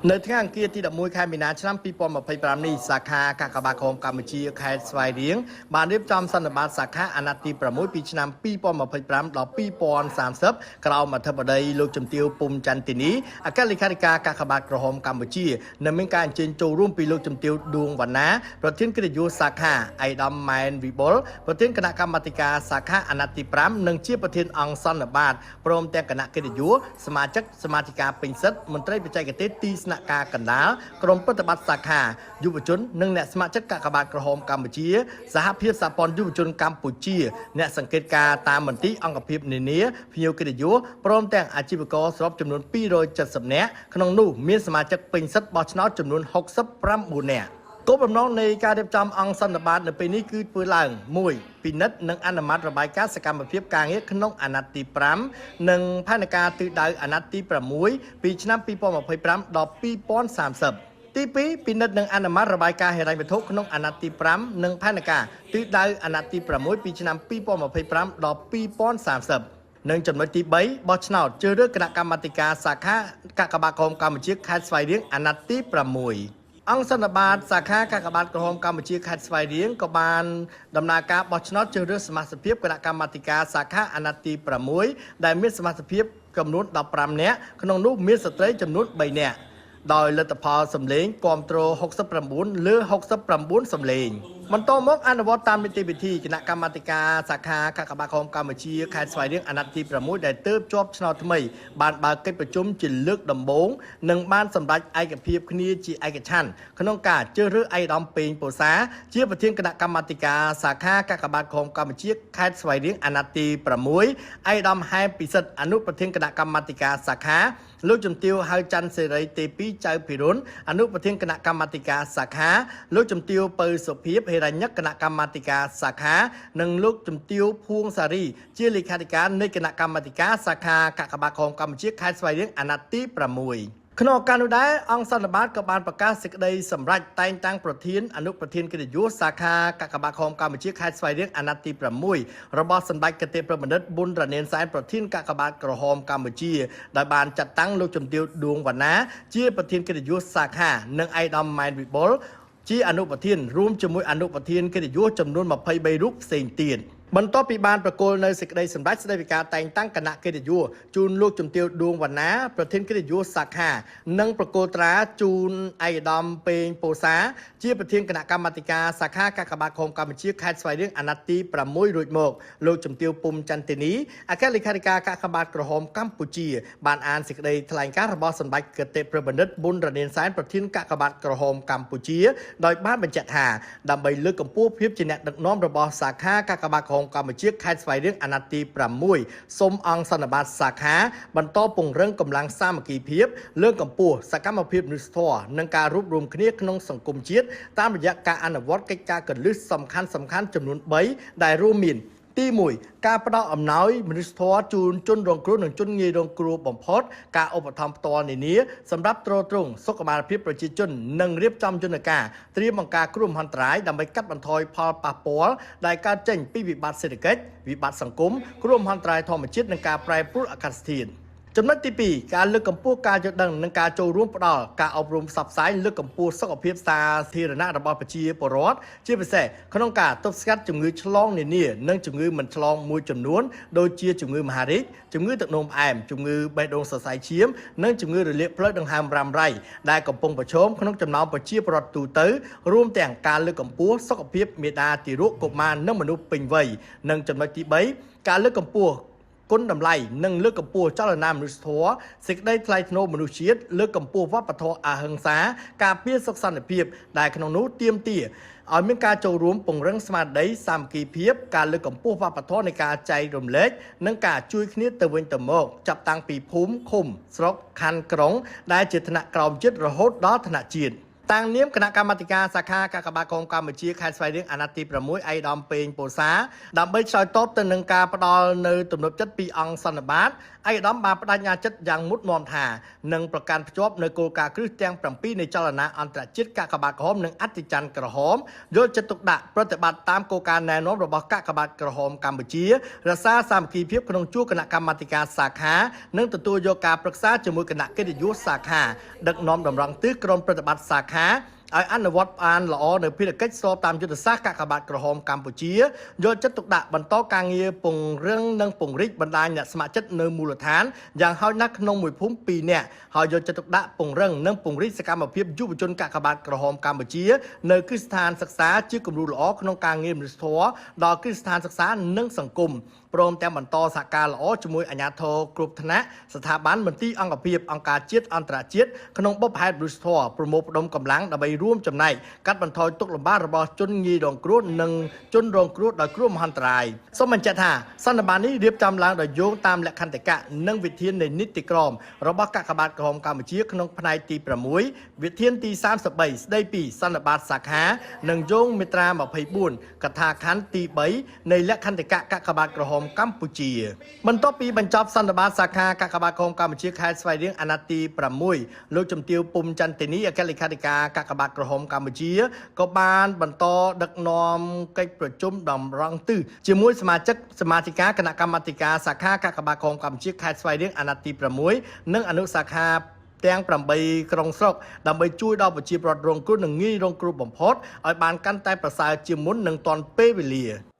នៅថ្ងៃអង្គារទី11ខែមីនាឆ្នាំ2025នេះសាខាកាកបាទក្រហមកម្ពុជាខេត្តស្វាយរៀងបានរៀបចំសន្និបាតសាខាអាណត្តិទី6ពីឆ្នាំ2025ដល់2030ក្រោមអធិបតីលោកជំទាវពុំចន្ទទីនីអគ្គលេខាធិការកាកបាទក្រហមកម្ពុជានិងមានការអញ្ជើញចូលរួមពីលោកជំទាវឌួងវណ្ណាប្រធានកិត្តិយសសាខាឯកឧត្តមម៉ែនវិបុលប្រធានគណៈកម្មាធិការសាខាអាណត្តិទី5និងជាប្រធានអង្គសន្និបាតព្រមទាំងគណៈកិត្តិយសសមាជិកសមាជិកាពេញសិទ្ធិមន្ត្រីបច្ចេកទេសទីស្នាក់ការកណ្ដាលក្រុមប្រតិបត្តិសាខាយុវជននិងអ្នកស្ម័គ្រចិត្តកាកបាទក្រហមកម្ពុជាសហភាពសហព័ន្ធយុវជនកម្ពុជាអ្នកសង្កេតការណ៍តាមមន្ទីរអង្គភាពនានាភ្ញៀវកិត្តិយសព្រមទាំងអាជីវករសរុបចំនួន270នាក់ក្នុងនោះមានសមាជិកពេញសិទ្ធិបោះឆ្នោតចំនួន69នាក់គោលបំណងនៃការរៀបចំអង្គសន្និបាតនៅពេលនេះគឺធ្វើឡើង1ពិនិត្យនិងអនុម័តរបាយការណ៍សកម្មភាពការងារក្នុងអាណត្តិទី5និងផែនការទិសដៅអាណត្តិទី6ពីឆ្នាំ2025ដល់2030ទី2ពិនិត្យនិងអនុម័តរបាយការណ៍ហិរញ្ញវត្ថុក្នុងអាណត្តិទី5និងផែនការទិសដៅអាណត្តិទី6ពីឆ្នាំ2025ដល់2030និងចំណុចទី3បោះឆ្នោតជ្រើសរើសគណៈកម្មាធិការសាខាកាកបាទក្រហមកម្ពុជាខេត្តស្វាយរៀងអាណត្តិទី6អង្គសន្និបាតសាខាកាកបាទក្រហមកម្ពុជាខេត្តស្វាយរៀងក៏បានដំណើរការបោះឆ្នោតជ្រើសរើសសមាជិកភាពគណៈកម្មាធិការសាខាអាណត្តិទី6ដែលមានសមាជិកភាពចំនួន15នាក់ក្នុងនោះមានស្ត្រីចំនួន3នាក់ដោយលទ្ធផលសម្លេងគាំទ្រ69លើ69សម្លេងបន្តមកអនុវត្តតាមនីតិវិធីគណៈកម្មាធិការសាខាកាកបាទក្រហមកម្ពុជាខេត្តស្វាយរៀងអាណត្តិទី6ដែលទើបជាប់ឆ្នោតថ្មីបានបើកកិច្ចប្រជុំជាលើកដំបូងនិងបានសម្រេចឯកភាពគ្នាជាឯកច្ឆន្ទក្នុងការជ្រើសរើសឯកឧត្តមពេងពោសាជាប្រធានគណៈកម្មាធិការសាខាកាកបាទក្រហមកម្ពុជាខេត្តស្វាយរៀងអាណត្តិទី6ឯកឧត្តមហែមពិសិដ្ឋអនុប្រធានគណៈកម្មាធិការសាខាលោកជំទាវហៅច័ន្ទសេរីទេពីចៅភិរុនអនុប្រធានគណៈកម្មាធិការសាខាលោកជំទាវពៅសុភាពហិរញ្ញិកគណៈកម្មាធិការសាខានិងលោកជំទាវភួងសារីជាលេខាធិការនៃគណៈកម្មាធិការសាខាកាកបាទក្រហមកម្ពុជាខេត្តស្វាយរៀងអាណត្តិទី6ក្នុងឱកាសនោះដែរអង្គសន្និបាតក៏បានប្រកាសសេចក្តីសម្រេចតែងតាំងប្រធានអនុប្រធានកិត្តិយសសាខាកាកបាទក្រហមកម្ពុជាខេត្តស្វាយរៀងអាណត្តិទី6របស់សម្ដេចគតិប្របណ្ឌិតប៊ុនរ៉ានេនសែនប្រធានកាកបាទក្រហមកម្ពុជាដោយបានចាត់តាំងលោកជំទាវឌួងវណ្ណាជាប្រធានកិត្តិយសសាខានិងឯកឧត្តមម៉ែនវិបុលជាអនុប្រធានរួមជាមួយអនុប្រធានកិត្តិយសចំនួន23រូបផ្សេងទៀតបន្ទាប់ពីបានប្រគល់នៅសេចក្តីសម្រេចស្តីពីការតែងតាំងគណៈកិត្តិយសជូនលោកជំទាវឌួងវណ្ណាប្រធានកិត្តិយសសាខានិងប្រគល់ត្រាជូនឯកឧត្តមពេងពោសាជាប្រធានគណៈកម្មាធិការសាខាកាកបាទក្រហមកម្ពុជាខេត្តស្វាយរៀងអាណត្តិទី6រួចមកលោកជំទាវពុំចន្ទនីអគ្គលេខាធិការកាកបាទក្រហមកម្ពុជាបានអានសេចក្តីថ្លែងការណ៍របស់សម្ដេចគតិប្របណ្ឌិតប៊ុនរ៉ានេនសែនប្រធានកាកបាទក្រហមកម្ពុជាដោយបានបញ្ជាក់ថាដើម្បីលើកកម្ពស់ភាពជាអ្នកដឹកនាំរបស់សាខាកាកបាទក្រហមកម្ពុជាខេត្តស្វាយរៀងអាណត្តិទី6សូមអង្គសន្និបាតសាខាបន្តពង្រឹងកម្លាំងសាមគ្គីភាពលើកកម្ពស់សកម្មភាពមនុស្សធម៌និងការរួបរวมគ្នាក្នុងសង្គមជាតិតាមរយៈការអនុវត្តកិច្ចការគន្លឹះសំខាន់ៗចំនួន3ដែលរួមមានទី1ការផ្ដល់អំណោយមនុស្សធម៌ជូនជនរងគ្រោះនិងជនងាយរងគ្រោះបំផុតការឧបត្ថម្ភផ្ទាល់នានាសម្រាប់ទ្រទ្រង់សុខុមាលភាពប្រជាជននិងរៀបចំយន្តការត្រៀមបង្ការគ្រោះមហន្តរាយដើម្បីកាត់បន្ថយផលប៉ះពាល់ដែលកើតចេញពីវិបត្តិសេដ្ឋកិច្ចវិបត្តិសង្គមគ្រោះមហន្តរាយធម្មជាតិនិងការប្រែប្រួលអាកាសធាតុចំណុចទី2ការលើកកម្ពស់ការយល់ដឹងនិងការចូលរួមផ្ដល់ការអប់រំផ្សព្វផ្សាយលើកកម្ពស់សុខភាពសាធារណៈរបស់ប្រជាពលរដ្ឋជាពិសេសក្នុងការទប់ស្កាត់ជំងឺឆ្លងនានានិងជំងឺមិនឆ្លងមួយចំនួនដូចជាជំងឺមហារីកជំងឺទឹកនោមផ្អែមជំងឺបេះដូងសរសៃឈាមនិងជំងឺរលាកផ្លូវដង្ហើមរ៉ាំរ៉ៃដែលកំពុងប្រឈមក្នុងចំណោមប្រជាពលរដ្ឋទូទៅរួមទាំងការលើកកម្ពស់សុខភាពមាតាទារកកុមារនិងមនុស្សពេញវ័យនិងចំណុចទី3ការលើកកម្ពស់គុណតម្លៃនិងលើកកម្ពស់ចលនាមនុស្សធម៌សេចក្តីថ្លៃថ្នូរមនុស្សជាតិលើកកម្ពស់វប្បធម៌អហិង្សាការពារសុខសន្តិភាពដែលក្នុងនោះទាមទារឲ្យមានការចូលរួមពង្រឹងស្មារតីសាមគ្គីភាពការលើកកម្ពស់វប្បធម៌នៃការចែករំលែកនិងការជួយគ្នាទៅវិញទៅមកចាប់តាំងពីភូមិឃុំស្រុកខណ្ឌក្រុងដែលជាថ្នាក់ក្រោមជាតិរហូតដល់ថ្នាក់ជាតិ តាំងនាមគណៈកម្មាធិការសាខាកាកបាទក្រហមកម្ពុជាខេត្តស្វាយរៀងអាណត្តិទី6ឯកឧត្តមពេងពោសាដើម្បីឆ្លើយតបទៅនឹងការផ្ដល់នៅទំនុកចិត្តពីអង្គសន្និបាតឯកឧត្តមបានបដិញ្ញាចិត្តយ៉ាងមុតមមថានឹងប្រកាន់ភ្ជាប់នៅគោលការណ៍គ្រឹះទាំង7នៃចលនាអន្តរជាតិកាកបាទក្រហមនិងអធិច័ន្ទក្រហមយកចិត្តទុកដាក់ប្រតិបត្តិតាមគោលការណ៍ណែនាំរបស់កាកបាទក្រហមកម្ពុជារក្សាសាមគ្គីភាពក្នុងជួរគណៈកម្មាធិការសាខានិងទទួលយកការប្រឹក្សាជាមួយគណៈកិត្តិយសសាខាដឹកនាំតម្រង់ទិសក្រុមប្រតិបត្តិសាខាឲ្យអនុវត្តបានល្អនៅភារកិច្ចស្របតាមយុទ្ធសាស្ត្រកាកបាទក្រហមកម្ពុជាយកចិត្តទុកដាក់បន្តការងារពង្រឹងនិងពង្រីកបណ្ដាញអ្នកស្ម័គ្រចិត្តនៅមូលដ្ឋានយ៉ាងហោចណាស់ក្នុងមួយភូមិ2នាក់ហើយយកចិត្តទុកដាក់ពង្រឹងនិងពង្រីកសកម្មភាពយុវជនកាកបាទក្រហមកម្ពុជានៅគ្រឹះស្ថានសិក្សាជាគំរូល្អក្នុងការងារមនុស្សធម៌ដល់គ្រឹះស្ថានសិក្សានិងសង្គមព្រមទាំងបន្តសហការល្អជាមួយអាជ្ញាធរគ្រប់ថ្នាក់ស្ថាប័នមន្ទីរអង្គភាពអង្គការជាតិអន្តរជាតិក្នុងបុព្វហេតុមនុស្សធម៌ប្រមូលផ្ដុំកម្លាំងដើម្បីរួមចំណែកកាត់បន្ថយទុក្ខលំបាករបស់ជនងាយរងគ្រោះនិងជនរងគ្រោះដោយគ្រោះមហន្តរាយសូមបញ្ជាក់ថាសន្និបាតនេះរៀបចំឡើងដោយយោងតាមលក្ខន្តិកៈនិងវិធាននៃនីតិក្រមរបស់កាកបាទក្រហមកម្ពុជាក្នុងផ្នែកទី6វិធានទី33ស្ដីពីសន្និបាតសាខានិងយោងមាត្រា24កថាខណ្ឌទី3នៃលក្ខន្តិកៈកាកបាទក្រហមកម្ពុជាបន្ទាប់ពីបញ្ចប់សន្និបាតសាខាកាកបាទក្រហមកម្ពុជាខេត្តស្វាយរៀងអាណត្តិទី6លោកជំទាវពុំចន្ទនីអគ្គលេខាធិការកាកបាទក្រហមកម្ពុជាក៏បានបន្តដឹកនាំកិច្ចប្រជុំតម្រង់ទិសជាមួយសមាជិកសមាធិការគណៈកម្មាធិការសាខាកាកបាទក្រហមកម្ពុជាខេត្តស្វាយរៀងអាណត្តិទី6និងអនុសាខាទាំង8ក្រុងស្រុកដើម្បីជួយដល់ប្រជាពលរដ្ឋរងគ្រោះនិងងាយរងគ្រោះបំផុតឲ្យបានកាន់តែប្រសើរជាងមុននិងទាន់ពេលវេលា។